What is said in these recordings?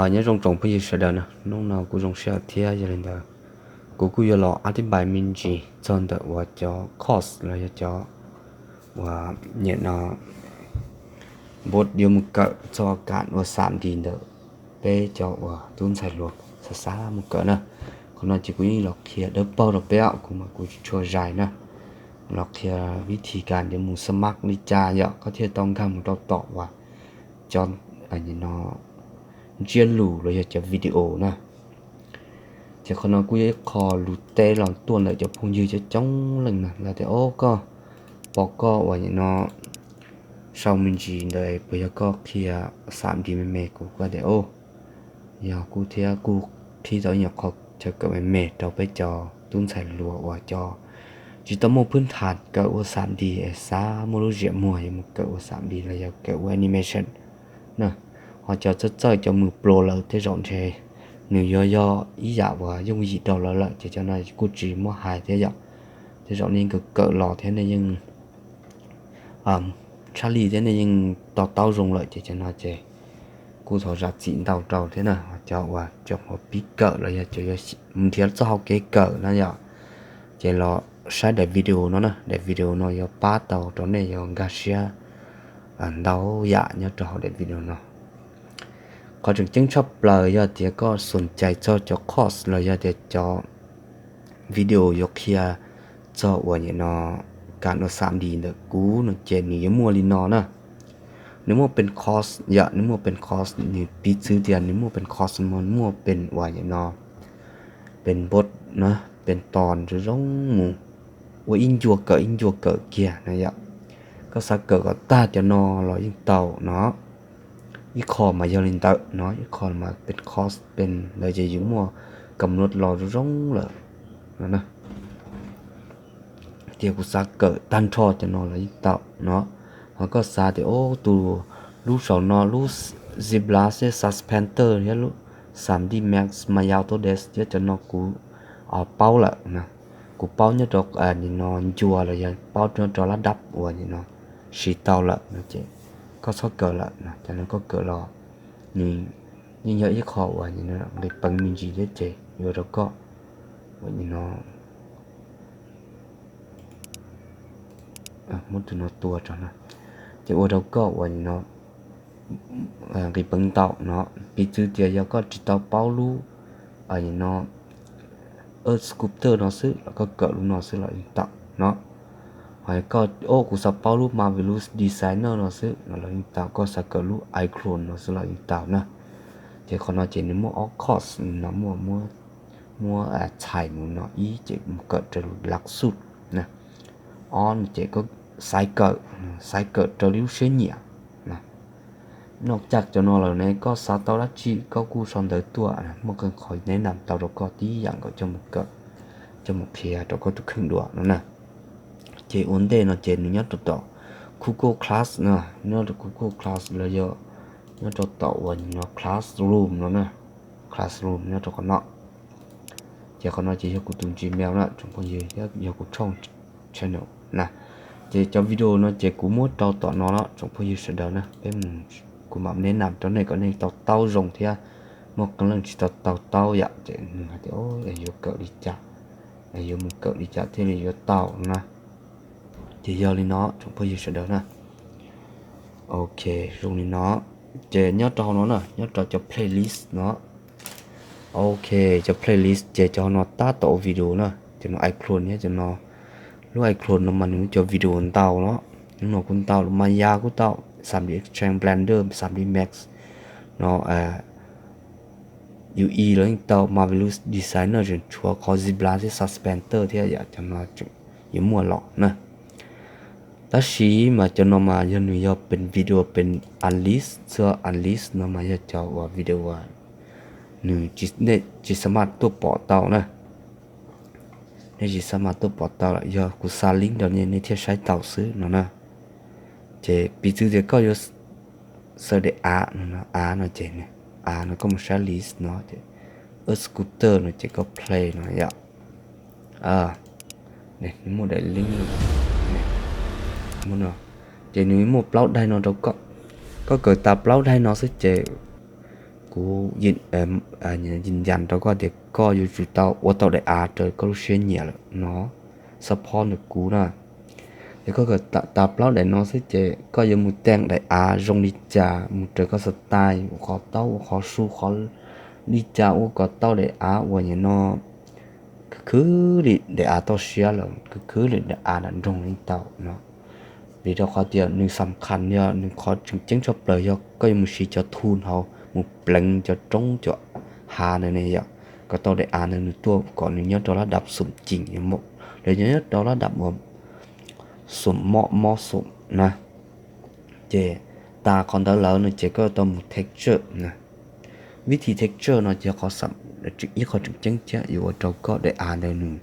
Nyob zoo tsoom phooj ywg sawv daws na, hnub no kuv zoo sij hawm thiab, yog li ntawd kuv kuj yuav los ab tib npais me ntsis txog ntawm uas cov course los yog cov uas nyem no npua yuav mus kawm txog kam ua xam di ntawm peb cov uas tub ntxhais hluas xav xav mus kawm na. Qhov no ces kuv yeej los qhia dawb paug rau peb, kuv mas kuv tsis tshua zais na. Los qhia vib thi kas yuav mus xab mab li cas yom, koj thiaj tau nkag mus rau tom uas cov no ntsiab lus los yog cov video na. Ces qhov no kuj yog ib qho lus teb los tuaj ntawm cov phooj ywg coob coob leej na, lawv tias, o, koj pom koj uas nyem no sau me ntsis ntawd puas yog koj qhia xam di me me? Kuv kuj tias, o, yog, kuv thiab kuj qhib tau ib nyuag qho chaw kawm me me rau peb cov tub ntxhais hluas uas cov tsis tau muaj phwb thas kawm ua xam di es xav muaj lub ziam muag yuav mus kawm ua xam di los yog kawm ua animation na. Ho cov txawj txawj cov mus pluas lawm tej zaum ntshe nws yuav yog ib yam uas yooj yim rau lawv lawm, ces cov no kuj tsis muab hais thiab yom. Tej zaum nej yeej kawm kawm los thiab nej yeej tshaj lij thiab nej yeej to taub zoo lawm, ces cov no ces kuj thov zam txim ntau rau thiab na. Cov uas tseem pib kawm los yog cov yuav mus nrhiav txoj hau kev kawm na yom, ces los saib daim video no na. Daim video no yuav pab tau rau nej yuav nkag siab ntau yam nyob rau hauv daim video no. Qhov tseem ceeb tshaj plaws yog tias koj xom cai txog cov course los yog tias cov video yuav qhia txog uas nyem no kam ua xam di ntawm kuv no ces nws yuav muaj li no na. Nws muaj pes course yom, nws muaj pes course, nws piv txwv tias nws muaj pes course no, muaj pes uas nyem no pes npua na, pes tos zoo zoo mus ua ib ncua kawm ib ncua kawm kiag na yom. Koj xav kawm kom tag cov no los yeej tau no. Ib qho mas yog li ntawd no, ib qho mas pes course pes ntawd ces yuav muaj kam nuav los zoo zoo lawm no. Tias kuv xav kawm tag nrho cov no los yeej tau no. Ho koj xav tias, o, tus lub saum no lub Zblast thiab Suspender thiab lub xam di Max mas yau tau des thiab cov no kuv paub lawm na. Kuv paub nyob rau nim no ncua los yog paub nyob rau lab dab uas nim no siv tau lawm no ces koj txhob kawm lawm no. Cov no koj kawm los nws yeej yog ib qho uas nqis peev me ntsis thiab ces yuav rau koj uas nim no muab tus no tua tso na, ces ua rau koj uas nim no nqis peev ntau no. Piv txwv tias yog koj tsis tau paub lub no Earth Scooter no xwb los koj kawm lub no xwb los yeej tau no. Ho koj, o, kuv xav paub lub Marvelous Designer no xwb no los yeej tau, koj xav kawm lub iClone no xwb los yeej tau na. Ces qhov no ces nws muaj ob course no, muaj, muab txhais mus no, ib ces mus kawm raws lub lav xub na, ob ces koj xaiv kawm, xaiv kawm raws li lub siab nyiam. Noj caj cov no lawm ne koj xav tau dab tsi koj kuj sau ntawv tuaj, muaj qee qhov neb nam tau rau koj tib yam nkaus coj mus kawm, coj mus qhia rau koj tus kheej dua no na. Ces ua ntej no ces nws nyob rau tom Google Class no, nyob rau Google Class los yog nyob rau tom uas no Classroom no na, Classroom nyob rau qhov no. Ces qhov no ces yog kuv tus Gmail na tsoom phooj ywg, yog kuv tshooj channel na. Ces cov video no ces kuv muab rau tom no no tsoom phooj ywg sawv daws na, peb mus, kuv mam neb nam rau nej kom nej tau taub zoo thiab. Muaj qee leej tsis tau tau taub yam ces nws hais tias yuav kawm li cas, yuav mus kawm li cas thiaj li yuav tau na. Ces yog li no tsoom phooj ywg sawv daws na. Ok, zoo li no. Ces nyob rau hauv no na, nyob rau cov playlist no. Ok, cov playlist ces cov no tab tom ua video na, cov no iClone thiab cov no. Lub iClone no mas nws muaj cov video ntau no, nws no kuj ntau, lub Maya kuj tau, xam di Exchange, Blender, xam di Max no, Ui los yeej tau, Marvelous Designer tseem tshuav qhov Zblast thiab Suspender thiab yom, cov no tseem yuav muaj los na. Tab sis mas cov no mas yog nws yog pes video pes unlist, txhua unlist no mas yog cov uas video uas nws tsis, nej tsis xav maj tuaj pom tau na. Nej tsis xav maj tuaj pom tau lawm, yog kuv xa link rau nej, nej thiaj saib tau xwb no na. Ces piv txwv tias koj yuav xav daim av no, av no ces, av no koj mus saib list no ces, Earth Scooter no ces koj play no yom. Nws muaj daim link no, ces nws muaj plaub daim no rau koj. Koj kawm tas plaub daim no xwb ces kuv yeej yas rau koj tias koj yuav tsum tau ua tau daim av raws koj lub siab nyiam lawm no, support ntawm kuv na. Ces koj kawm tas plaub daim no xwb ces koj yuav mus teej daim av zoo li cas mus raws koj style, ua qhov taub ua qhov su qhov li cas ua kom tau daim av uas nim no khwv khwv li daim av toj siab lawm, khwv khwv li daim av nram nroog li tau no. Vim rau qhov tias nws xam khas yog nws qhov tseem ceeb tshaj plaws yog koj yuav mus siv cov tool hauv mus pleev cov roob cov hav ntawd ne yom, kom tau daim av ntawd nws tuaj kom nws nyob rau lab dab xoom ceem, lawv nyob rau lab dab uas xoom mob mob xoom na. Ces tas qhov ntawd lawm no ces koj yuav tau mus texture na. Vib thim texture no ces qhov xam, ib qho tseem ceeb thiab yuav ua rau koj daim av ntawd nws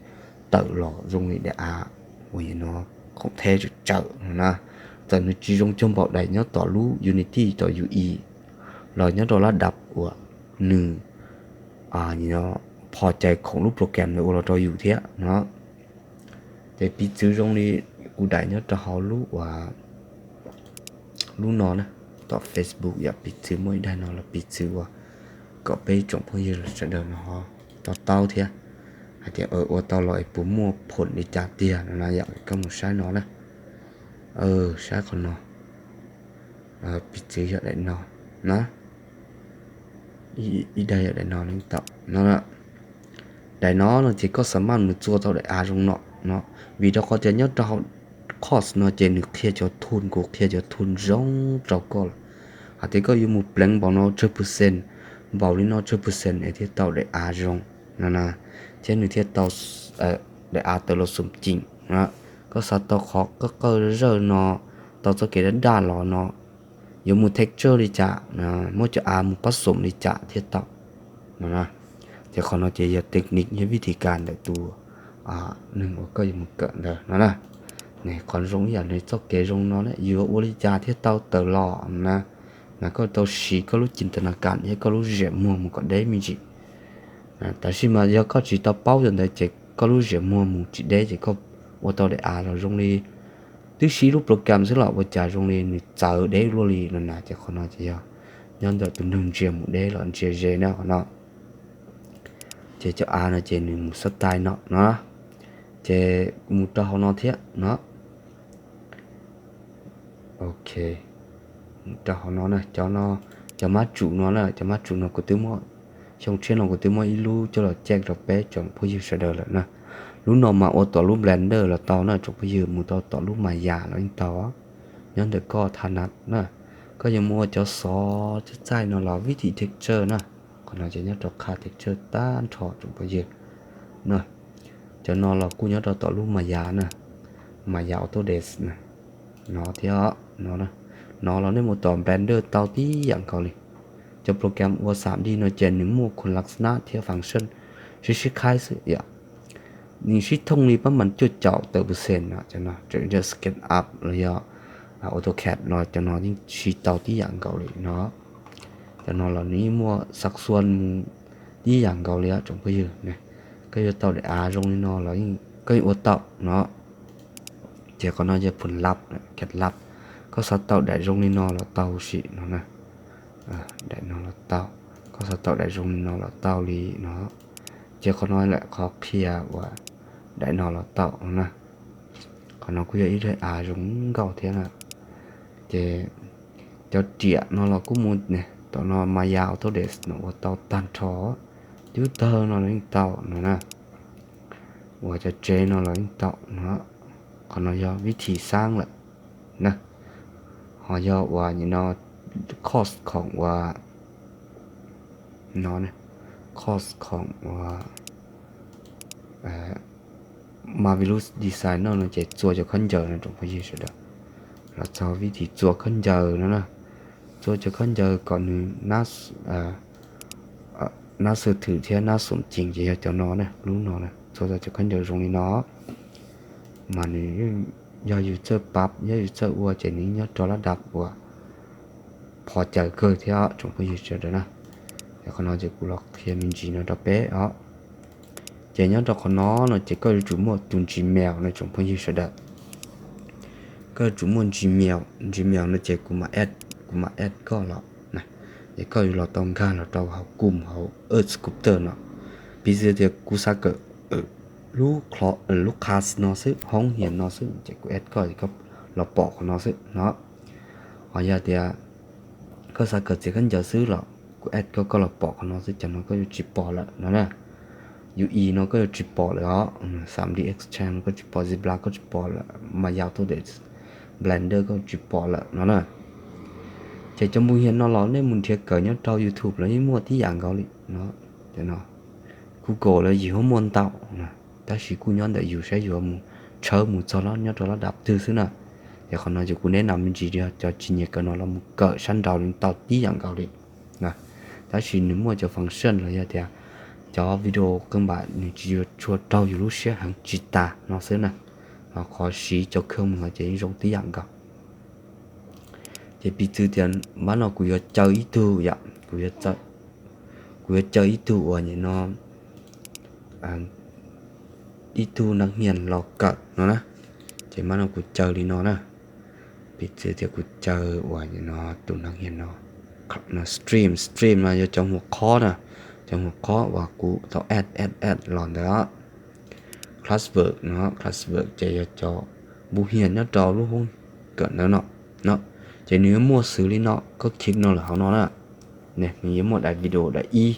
tawm los zoo li daim av uas no khoom theb tsawm tsawm no na. Txawm nws tsis zoo cuag npaum daim nyob tom lub Unity tom U E los nyob rau lab dab uas nws phos cai khoom lub program ntawd ua los rau yus thiab no. Ces piv txwv zoo li kuv daim nyob rau hauv lub uas lub no na, tom Facebook yom, piv txwv muaj ib daim no los piv txwv uas kom peb tsoom phooj ywg sawv daws no ho to taub thiab hais tias ua tau los es puas muaj phoom li cas tiag no na yom. Koj mus saib no na, saib qhov no, piv txwv yog daim no na, ib daim yog daim no leej tau no. Daim no no ces koj xam maj mus txua tau daim av zoo no no, vim rau qhov tias nyob rau hauv course no ces nws qhia cov tool, kuv qhia cov tool zoo rau koj lawm. Hais tias koj yuav mus pleev npaum no tsawg percent, npaum li no tsawg percent es thiaj tau daim av zoo no na, thiab nws thiaj tau daim av tawm los xoom ceem. Koj xav tau qhov qawj qawj zawj no, tau txoj kev daj daj los no, yuav mus texture li cas, muab cov av mus pab xoom li cas thiaj tau no. Ces qhov no ces yog technique thiab vib thim kas ntawm tus neeg uas koj yuav mus kawm ntawd no na. Qhov zoo ib yam nws txoj kev zoo no na, yuav ua li cas thiaj tau tawm los na, mas koj tau siv koj lub ci nta na kas thiab koj lub ziam muag mus kom deb me ntsis. Tab sis mas yog koj tsis tau paub cov ntawd ces koj lub ziam muag mus tsis deb ces koj ua tau daim av los zoo li twb siv lub program xwb los ua cas zoo li nws txawv deb luaj li no na. Ces qhov no ces yog nyob ntawm tus neeg ntsia mus deb los ntsia ze na qhov no. Ces cov av no ces nws mus xab tais no no, ces mus rau hauv no thiab no. Ok, mus rau hauv no na, cov no, cov mab tsum no na, cov mab tsum no kuv twb muab, xyoo tshiab no kuv twb muab ib lub coj los check rau peb tsoom phooj ywg sawv daws lawm na. Lub no mas ua tom lub Blender los tau na tsoom phooj ywg, mus tau tom lub Maya los yeej tau. Nyob ntawm koj tha na na, koj yuav mus ua cov xov cov txaij no los vib thim texture na, qhov no ces nyob rau qha texture tag nrho tsoom phooj ywg na. Cov no los kuj nyob rau tom lub Maya na, Maya Autodesk na, no thiab no, no los nej mus tom Blender tau tib yam nkaus li. Cov program ua xam di no ces nws muaj khun lav snab thiab function sib sib khaib xwb yom. Nws sib thooj li pab mas cuaj caum tawm percent no, cov no tseem yog SketchUp los yog AutoCAD los cov no yeej siv tau tib yam nkaus li no. Cov no los nws yeej muaj xav xuan mus tib yam nkaus li tsoom phooj ywg. Koj yuav tau daim av zoo li no los koj yeej ua tau no. Ces qhov no yog phun lab, CAD lab, koj xav tau daim zoo li no los tau huv si no na. Daim no los tau, koj xav tau daim zoo li no los tau li no. Ces qhov no lam qhov qhia uas daim no los tau no na. Qhov no kuj yog ib daim av zoo nkauj thiab na. Ces cov riam no los kuj mus tom no Maya Autodesk no ua tau tag nrho, cub tawg no los yeej tau no na. Uas cov tsev no los yeej tau no. Qhov no yog vib thim xaab lawm na. Ho yog uas nim no course khoom uas no, course khoom uas Marvelous Designer no ces txua cov khaub ncaws no tsoom phooj ywg sawv daws, los txog vib thim txua khaub ncaws no na. Txua cov khaub ncaws kom nws nab xwm thwm thiab nab xum cees ces yog cov no na, lub no na, txua tau cov khaub ncaws zoo li no. Mas nws yog yus txawj pab, yog yus txawj ua ces nws nyob rau lab dab uas phov cawv kawg thiab tsoom phooj ywg sawv daws na. Ces qhov no ces kuv los qhia me ntsis no rau peb os. Ces nyob rau qhov no no ces koj yuav tsum muaj tus Gmail no tsoom phooj ywg sawv daws. Koj yuav tsum muaj Gmail, Gmail no ces kuv mam add, kuv mam add koj los na. ces koj yuav los tau nkag los rau hauv Chrome hauv Art Scooter no. Piv txwv tias kuv xav kawm lub class no xwb, hoob hias no xwb, ces kuv add koj, koj los pom qhov no xwb no. Ho yog tias koj xav kawm txiav khaub ncaws xwb los kuv add koj, koj los pom qhov no xwb, cov no koj yuav tsis pom lawm no na. U I no koj yuav tsis pom lawm os. Xam D X Chain no koj tsis pom, Zipline koj tsis pom lawm, mas yam tuaj de Blender koj tsis pom lawm no na. Ces cov npu hias no los nej mus nrhiav kawm nyob rau YouTube los yeej muaj tib yam nkaus li no. Google los yus muaj ntau, tab sis kuj nyob ntawm yus saib yus mus tshawb mus txog nyob rau lab dab twg xwb na. Ces qhov no ces kuv neb nam me ntsis cov tsis nyiam kawm no los mus kawm sab nraud li tau tib yam nkaus li. Tab sis nws muaj cov function los yog tias cov video qee npam nws tsis yuav tshua raug yus lub siab heev tsis tas no xwb na. Ho qhov siv cov khoo mus no ces yeej zoo tib yam nkaus. Ces piv txwv tias npab no kuv yuav caw ib tug yom, kuv yuav caw ib tug uas nim no ib tug neeg hias los kawm no na. Ces npab no kuv caw li no na. Piv txwv tias kuv caw uas nim no tus neeg hias no, stream, stream no yog cov huam qhob na, cov huam qhob uas kuv tau add add add los ntawd. Classwork no, classwork ces yog cov npu hias nyob rau lub hoob kawm ntawd no. Ces nws yuav muaj xws li no, koj click no lawm hauv no na. Nws yuav muaj daim video daim ib,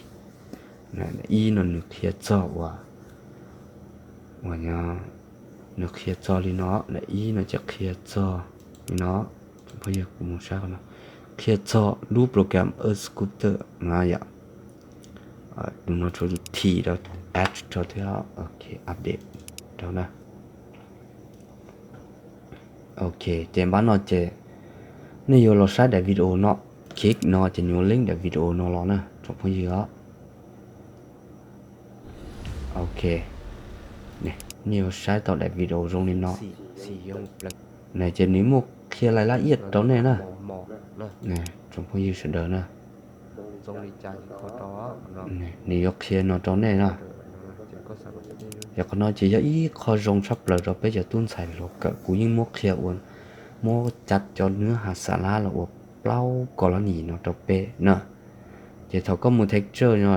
daim ib no nws qhia txog uas, uas nws qhia txog li no, daim ib no ces qhia txog li no. Phooj ywg, kuv mus saib qhov no, qhia txog lub program Art Scooter no yom. Tus no tshuav tus T rau, H rau thiab, ok, update rau na. Ok, ces npab no ces nej yuav los saib daim video no, click no ces nws yuav link daim video no los na tsoom phooj ywg os. Ok, nej yuav saib tau daim video zoo li no. Ces nws muaj qhia lais lab iaj rau nej na, tsoom phooj ywg sawv daws na. Nws yuav qhia no rau nej na. Yog qhov no ces yog ib qho zoo tshaj plaws rau peb cov tub ntxhais hluas kawm. Kuv yeej muab qhia ua, muab cav cov nws has xav lab los ua plaub kos lab nim no rau peb na. Ces thaum koj mus texture no,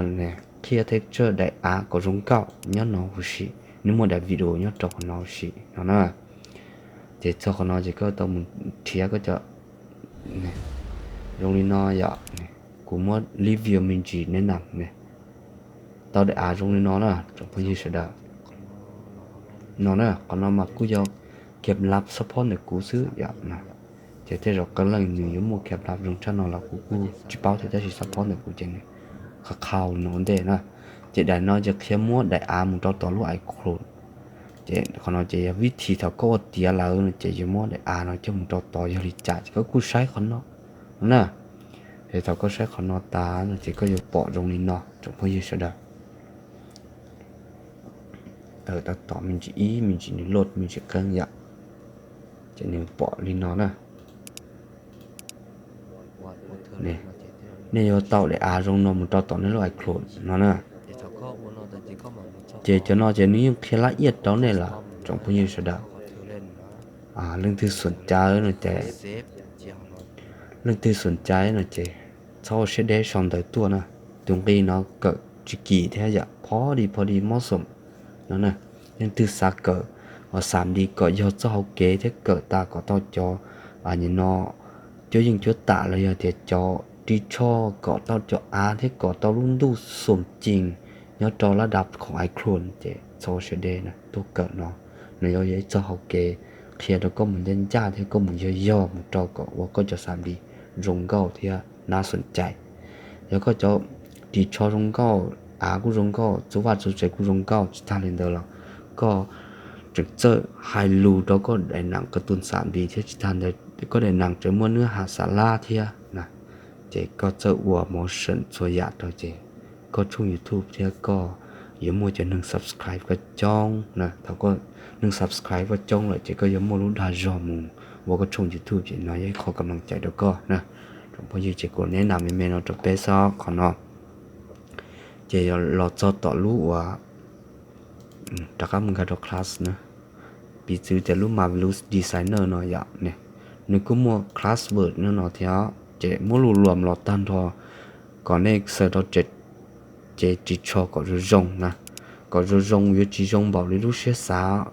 qhia texture daim av kom zoo nkauj nyob no huv si, nws muaj daim video nyob rau qhov no huv si no na. Ces txog qhov no ces koj tau mus nrhiav koj cov zoo li no yom. Kuv muab review me ntsis neb na, tau daim av zoo li no na tsoom phooj ywg sawv daws. No na, qhov no mas kuj yog CapLab support ntawm kuv xwb yom. Ces tej zaum qee leej nws yuav muaj CapLab zoo tshaj no los kuv kuj tsis paub thiab, tab sis support ntawm kuv ces nws qhov qhau no ua ntej na. Ces daim no ces qhia muab daim av mus rau tom lub iClone. Ces qhov no ces yog vib thi thaum koj ua tiav lawm no ces yuav muab daim av no coj mus rau tod yog li cas ces koj kuj saib qhov no na. Ces thaum koj saib qhov no tas no ces koj yuav pom zoo li no tsoom phooj ywg sawv daws. Tau tom me ntsis ib me ntsis nws load me ntsis qeeb yom. Ces nws pom li no na. Nej yuav tau daim av zoo no mus rau tom nej lub iClone no na. Ces cov no ces nws yeej qhia lab iaj rau nej lawm tsoom phooj ywg sawv daws. Leej twg xom cai no ces, leej twg xom cai no ces txhob ua siab deb sau ntawv tuaj na. Tus nqi no kawm tsis kim thiab yom, pho di pho di mob xoom no na. Leej twg xav kawm uas xam li kom yog txoj hauv kev thiab kawm tas kom tau cov nim no cuab yeej cuab tam los yog tias cov ris tsho kom tau cov av thiab kom tau lub ntuj xoom cees nyob rau lab dab khoom iClone ces txhob ua siab deb na, tuaj kawm no. Nws yuav yog ib txoj hauv kev qhia rau koj mus ncaj ncaj thiab koj mus yog yog mus rau kom ua koj cov xam li zoo nkauj thiab nab xoom cai. Yog koj cov ris tsho zoo nkauj, av kuj zoo nkauj, txuj vaj txuj tsev kuj zoo nkauj, tsis tag li ntawd los koj tseem txawj hais lus rau koj daim neem koj tus xam li thiab, tsis tag ntawd koj daim neem tseem muaj nws has xav lab thiab na. Ces koj txawj ua motion txhua yam rau ces koj tshooj YouTube thiab koj yuav muaj cov neeg subscribe koj coob na. Thaum koj neeg subscribe koj coob lawm ces koj yuav muaj lub dag zog mus ua koj tshooj YouTube ces no yog ib qho kam loos cai rau koj na. Tsoom phooj ywg, ces kuv neb nam me me no rau peb xwb qhov no. Ces los txog tom lub uas rov qab mus nkag rau class na. Piv txwv tias lub Marvelous Designer no yom, nws kuj muaj class word no no thiab, ces muab lus luam los tag nrho kom nej xaws rau ces ris tsho kom zoo zoo na, kom zoo zoo, yuav tsis zoo npaum li lub siab xav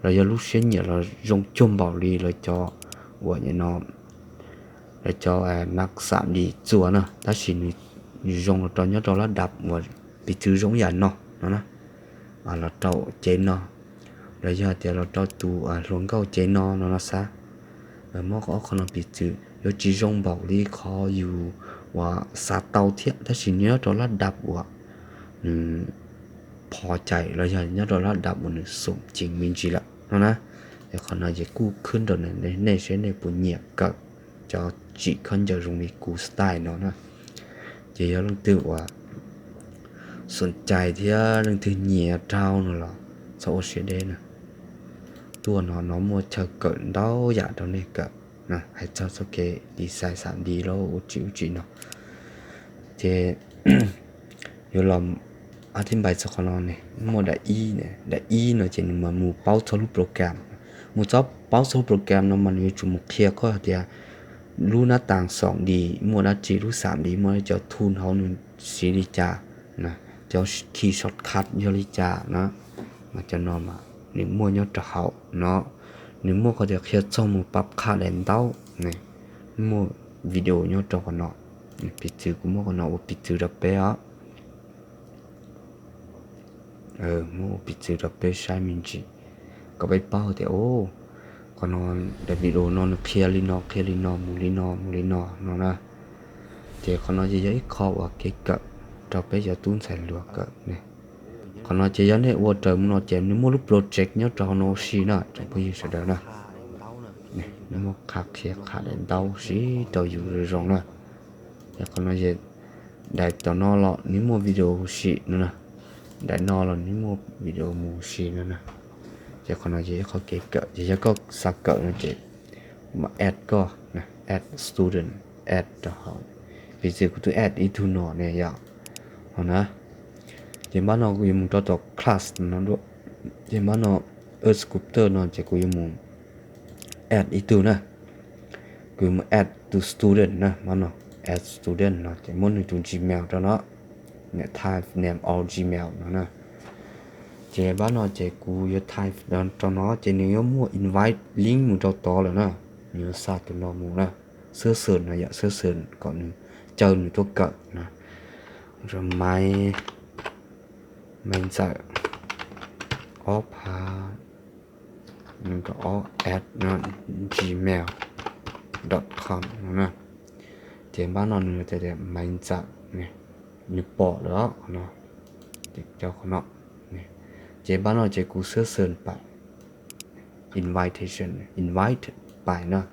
los yog lub siab nyiam los zoo cuag npaum li lawv cov uas no, lawv cov na xam li txuas na, tab sis nws zoo los rau nyob rau lab dab uas piv txwv zoo yam no no na, los rau cev no, los yog tias los rau tus hluas nkauj cev no no no xav. Muab ob qho no piv txwv yuav tsis zoo npaum li qhov yus uas xav tau thiab, tab sis nyob rau lab dab uas nws pho cai los yog nyob rau lab dab uas nws xoom ceev me ntsis lawm no na. Es qhov no ces kuj khwb rau nej seb nej puas nyiam kawm cov tsim khaub ncaws zoo li kuv style no na. Ces yog leej twg uas xoom cai thiab leej twg nyiam rau no los txhob ua siab deb na. Tuaj no no muaj chaw kawm ntau yam rau nej kawm, hais txog txoj kev design xam li los ua tsim ub tsim no. Ces yuav los ab thib npais txog qhov no ne, muaj daim ib, daim ib no ces nws mas mus paub txog lub program. Mus txog paub txog lub program no mas nws yuav tsum mus qhia koj hais tias lub nab tas xoom li muaj dab tsi, lub xam li muaj dab tsi, cov tool hauv nws siv li cas, cov key shortcut yog li cas na. Mas cov no mas nws muaj nyob rau hauv no, nws muaj qhov tias qhia txog mus pab qha daim ntaub, muaj video nyob rau qhov no. Piv txwv kuv muab qhov no ua piv txwv rau peb os. Muab ua piv txwv rau peb saib me ntsis kom peb paub tias, o, qhov no, daim video no nws qhia li no, qhia li no, mus li no, mus li no no na. Ces qhov no ces yog ib qho uas kev kawm rau peb cov tub ntxhais hluas kawm ne. Qhov no ces yog nej ua raws mus no ces nws muaj lub project nyob rau hauv no ua si na tsoom phooj ywg sawv daws na. Nws muaj qhab qhia qha daim ntaub siv rau yus zoo zoo na. Ces qhov no ces daim tom no los nws muaj video mus ua si no na, daim no los nws muaj video mus ua si no na. Ces qhov no ces ib qho kev kawm ces yog koj xav kawm no ces kuv mam add koj, add student, add rau hauv. Piv txwv kuv twb add ib tug no ne yom. Ho na, ces npab no kuv yuav mus rau tom class no dua. Ces npab no, Earth Sculptor no ces kuv yuav mus add ib tug na. Kuv yuav mus add tus student na, npab no, add student no ces muab nws tus Gmail rau no, type name or Gmail no na. Ces npab no ces kuv yuav type rau no ces nws yuav muaj invite link mus rau tod lawm na. Nws yuav xa tus no mus na, xwb xwm no yom, xwb xwm kom nws caw nws tuaj kawm na. Maiv, Maiv Ntxawm ob phav nees nkaum ob at gmail dot com no na. Ces npab no nws tias Maiv Ntxawm, nws pom lawm qhov no, ces cov qhov no. Ces npab no ces kuv xwb xwm pais invitation, invite pais na.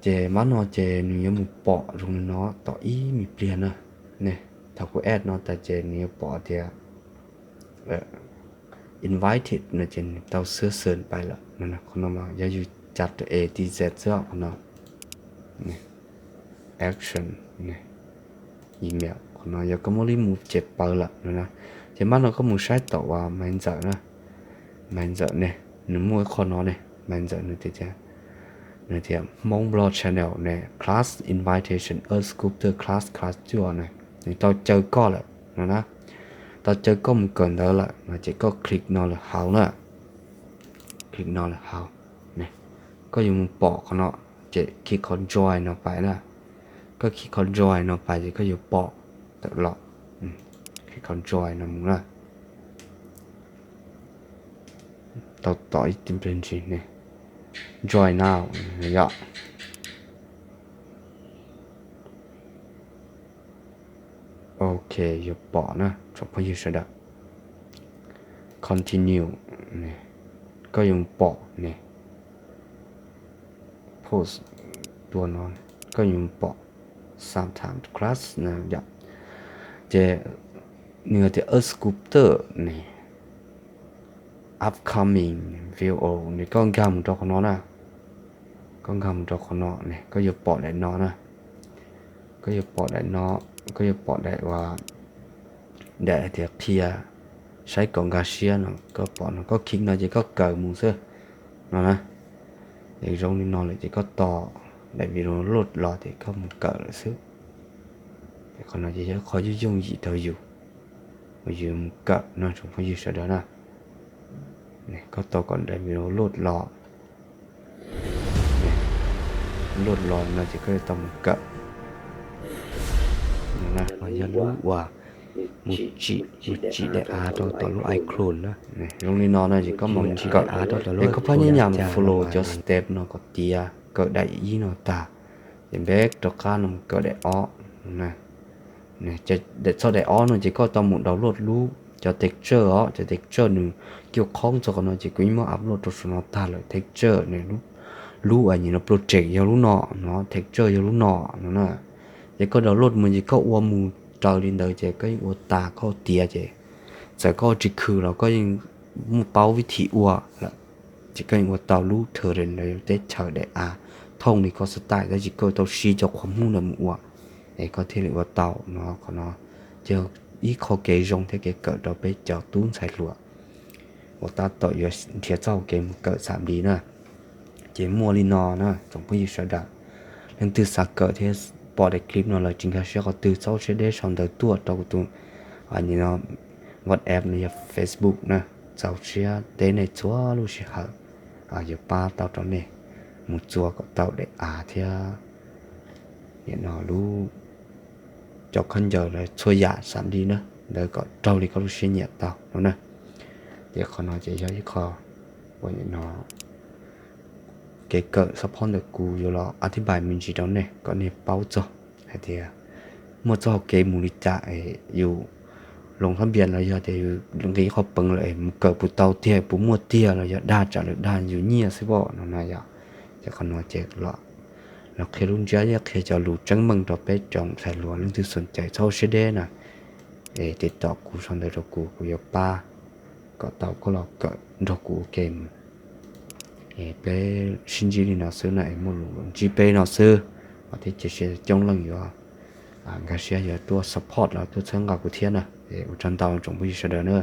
Ces npab no ces nws yuav mus pom zoo li no tom ib me pliag na. Ne, thaum kuv add no tas ces nws yuav pom tias invited no ces nws tau xwb xwm pais lawm no. Qhov no mas yog yus cav rau A to Z xwb qhov no. Action, email, qhov no yog koj muab li mus ces pawv lawm no na. Ces npab no koj mus saib tom uas Maiv Ntxawm na. Maiv Ntxawm ne, nws muaj ib qho no ne, Maiv Ntxawm nws tias, nws tias Hmoob Blog Channel ne, class invitation, Earth Sculptor class, class cuaj ne, nws tau caw koj lawm no na. Tau caw koj mus kawm ntawv lawm no ces koj click no lawm hauv na. Click no lawm hauv ne, koj yuav mus pom qhov no, ces click qhov join no pais na. Koj click qhov join no pais ces koj yuav pom tawm los. Click qhov join no mus na. Tau tom ib tib pliag ntsis ne, join now yom. Ok, yuav pom na tsoom phooj ywg sawv daws. Continue, koj yuav mus pom ne, post tua no, koj yuav mus pom sometime class na yom. Ces nws tias Earth Sculptor ne, upcoming video ne, koj nkag mus rau qhov no na. Koj nkag mus rau qhov no ne, koj yuav pom daim no na. Koj yuav pom daim no, koj yuav pom daim uas daim hais tias qhia saib kom nkag siab no, koj pom no koj click no ces koj kawm mus xwb no na. Ces zoo li no lawm ces koj tos daim video load los ces koj mus kawm lawm xwb. Qhov no ces yog qhov yooj yooj yim rau yus, uas yus mus kawm no tsoom phooj ywg sawv daws na. Koj tau kom daim video load los, load los no ces koj yuav tau mus kawm. Yog lub uas mus tsim, mus tsim daim av rau tom lub iClone na. Zoo li no no ces koj mus kawm av rau tom lub, koj pab nyab nyam mus follow cov step no kom tiav, kawm daim ib no tag, ces peb rov qab no mus kawm daim ob. Daim txog daim ob no ces koj tau mus download lub cov texture os, cov texture nws kuj qhoob txog qhov no ces kuv yeej muab upload rau saum no tag lawm. Texture nws, lub uas nyuam no project yog lub no, no texture yog lub no no na. Ces koj download mus ces koj ua mus raws li ntawd ces koj yeej ua tas koj tiav ces txawm koj ua tsis khwm los koj yeej muaj paub vib thim ua lawm. Ces koj yeej ua tau lub terrain ntawd teb chaws daim av thooj li koj xav tau, tab sis koj tau siv cov qhov Hmoob ntawd mus ua, es koj thiaj li ua tau no. Qhov no yog ib qho kev zoo thiab kev kawm rau peb cov tub ntxhais hluas uas tab tom yuav nrhiav txoj hau kev mus kawm xam li na. Ces muaj li no na tsoom phooj ywg sawv daws, leej twg xav kawm thiab pom daim clip no lawm tsis nkag siab qhov twg txhob siab deb sau ntawv tuaj rau kuv tus WhatsApp los yog Facebook na. Txaus siab teb nej txhua lub sij hawm, yuav pab tau rau nej mus txua kom tau daim av thiab nim no lub cov khaub ncaws los txhua yam xam li na, ntawd kom raug li koj lub siab nyiam tau no na. Ces qhov no ces yog ib qho uas nim no kev kawm support ntawm kuv yuav los a thib npais me ntsis rau nej kom nej paub txog hais tias muaj txoj hau kev mus li cas es yus loos thab npias los yog tias yus nqis qhov peev lawm es mus kawm puas tau tiag puas muaj tiag los yog dag tsam lawv dag yus nyiaj xwb pom no na yom. Ces qhov no ces los qhia lub ntsiab thiab qhia cov lus tseeb meej rau peb tsoom ntxhais hluas leej twg xom cais txhob siab deb na. Es tiv tom kuv sau ntawv rau kuv, kuv yuav pab kom tau koj los kawm nrog kuv ua ke mus. Es peb sib ntsib li no xwb na, es muaj lus ntsib peb no xwb, mas thiab cia siab coob leej yuav nkag siab yuav tuaj support los tuaj txhawb nqa kuv thiab na. Es ua tsaug ntau tsoom phooj ywg sawv daws na.